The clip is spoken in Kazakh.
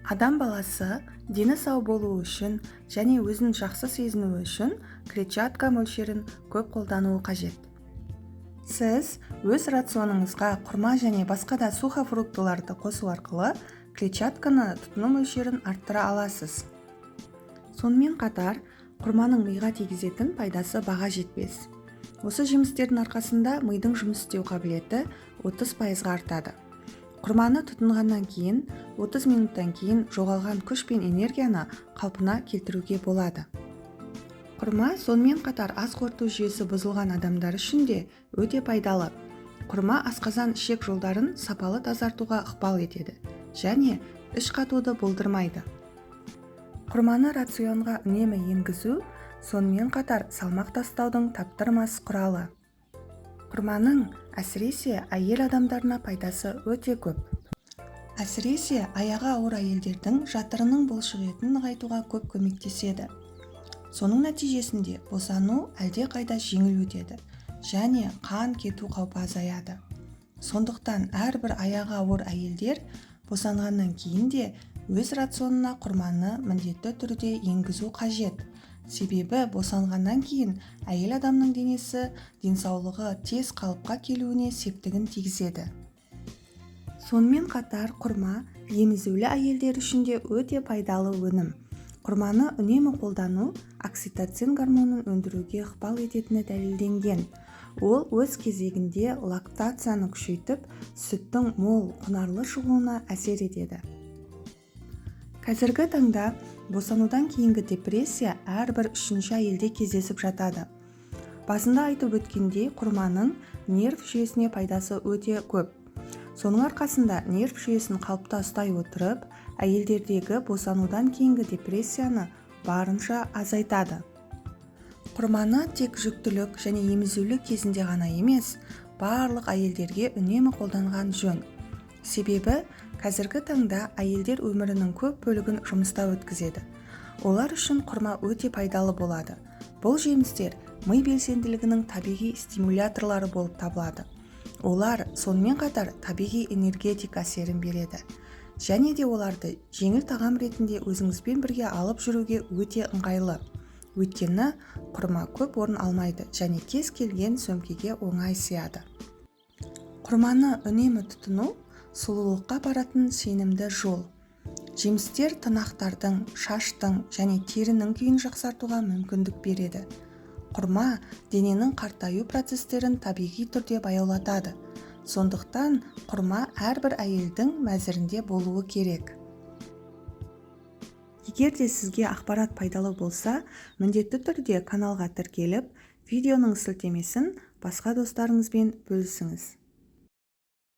Адам баласы дені сау болуы үшін және өзін жақсы сезінуі үшін клетчатка мөлшерін көп қолдануы қажет. Сіз өз рационыңызға құрма және басқа да сухофруктыларды қосу арқылы клетчатканы тұтыну мөлшерін арттыра аласыз. Сонымен қатар, құрманың миға тигізетін пайдасы баға жетпес. Осы жемістердің арқасында мидың жұмыс істеу қабілеті 30%-ға артады. Құрманы тұтынғаннан кейін 30 минуттан кейін жоғалған күш пен энергияны қалпына келтіруге болады. Құрма сонымен қатар ас қорыту жүйесі бұзылған адамдар үшін де өте пайдалы. Құрма асқазан ішек жолдарын сапалы тазартуға ықпал етеді және іш қатуды болдырмайды. Құрманы рационға үнемі енгізу сонымен қатар салмақ тастаудың таптырмас құралы. Құрманың әсіресе әйел адамдарына пайдасы өте көп. Әсіресе аяғы ауыр әйелдердің жатырының бұлшық етін нығайтуға көп көмектеседі. Соның нәтижесінде босану әлдеқайда жеңіл өтеді және қан кету қаупі азаяды. Сондықтан әрбір аяғы ауыр әйелдер босанғаннан кейін де өз рационына құрманы міндетті түрде енгізу қажет. Себебі босанғаннан кейін әйел адамның денесі, денсаулығы тез қалыпқа келуіне септігін тигізеді. Сонымен қатар құрма емізулі әйелдер үшін де өте пайдалы өнім. Құрманы үнемі қолдану окситоцин гормонын өндіруге ықпал ететіні дәлелденген. Ол өз кезегінде лактацияны күшейтіп, сүттің мол, құнарлы шығуына әсер етеді. Қазіргі таңда босанудан кейінгі депрессия әрбір үшінші әйелде кездесіп жатады. Басында айтып өткендей, құрманың нерв жүйесіне пайдасы өте көп. Соның арқасында нерв жүйесін қалыпта ұстай отырып, әйелдердегі босанудан кейінгі депрессияны барынша азайтады. Құрманы тек жүктілік және емізулік кезінде ғана емес, барлық әйелдерге үнемі қолданған жөн. Себебі қазіргі таңда әйелдер өмірінің көп бөлігін жұмыста өткізеді. Олар үшін құрма өте пайдалы болады. Бұл жемістер ми белсенділігінің табиғи стимуляторлары болып табылады. Олар сонымен қатар табиғи энергетик әсерін береді. Және де оларды жеңіл тағам ретінде өзіңізбен бірге алып жүруге өте ыңғайлы. Өйткені құрма көп орын алмайды және кез келген сөмкеге оңай сыяды. Құрманы үнемі тұтыну сұлулыққа апаратын сенімді жол. Жемістер тырнақтардың, шаштың және терінің күйін жақсартуға мүмкіндік береді. Құрма дененің қартаю процестерін табиғи түрде баяулатады. Сондықтан құрма әрбір әйелдің мәзірінде болуы керек. Егер де сізге ақпарат пайдалы болса, міндетті түрде каналға тіркеліп, видеоның сілтемесін басқа достарыңызбен бөлісіңіз.